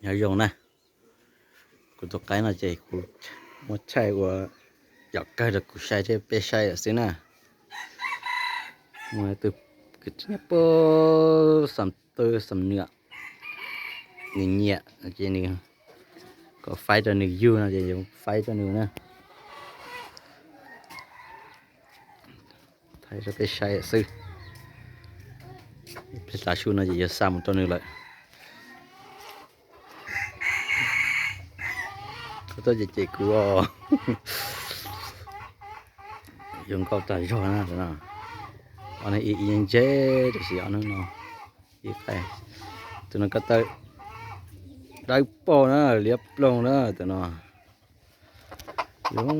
Nyob zoo na, kuv tus qaib no ces kuv muab thaij ua yam kawg rau kuv saib thiab peb saib lawm xwb na. Muaj tus kwv tij nyob puag Xam Tw Xam Nwm, nws nyiam ces nws kom faib rau nws yug no ces yuav faib rau nws na. Thaij rau peb saib xwb. Peb tav su no ces yuav xa mus rau nws lawm. Koj tuaj ces cem kuv os. Yuav nkauj tag zog na. Ob no ib ib ntse, tab sis ob no ib qai. Tus no ko taw dawb paug na, liab ploog na tus no. Zoo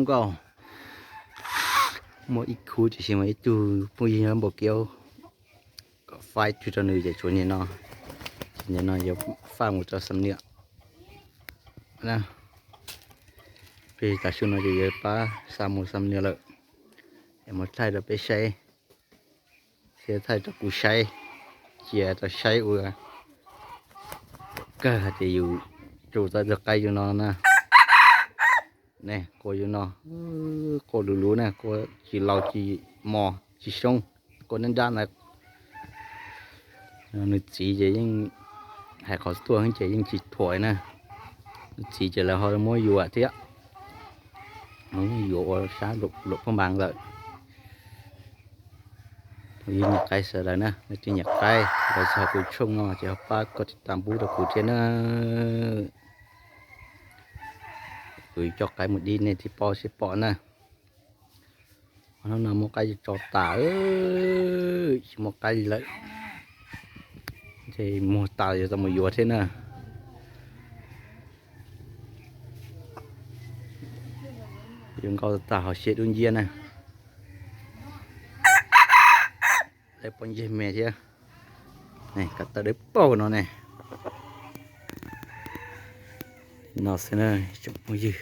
nkauj. Muaj ib khub tiam sis mas ib tug phooj ywg nyob Npaus Kiab kom faib twg rau nws ces tshuav niag no. Niag no yuav faj mus rau Xam Niam. Peb tav su no ces yuav pab xa mus Xam Niam lawm. Es mus thaij rau peb saib, thiab thaij rau kuv saib, cia rau saib ua kawg hais tias yus tsuas tau tus qaib yus no na. Ne, qua yus no, qua luv luv na, qua tsis laus tsis mos tsis soob, qua nab nrab na. Nws txiv ces yeej hais qhov tuaj ces yeej tsis thuam na. Nws txiv ces lawv ho muab yuam thiab, muab yuam ua sab luam phaj npaas lawm. Yog nyiam qaib sawv daws na, leej twg nyiam qaib los txog kuv tshooj no ces ho pab koj tiv tam pub rau kuv thiab na. Kuv coj qaib mus dib nej thiaj paub seb pom na. Hnub no muaj qaib tso tas, tsis muaj qaib li lawm. Ces muag tas yuav tau mus yuav thiab na. Yuav nkauj tas hauv siab dub nciab na. Dawb paug ncig me thiab. Ko taw dawb paug no ne. No xwb na tsoom phooj ywg.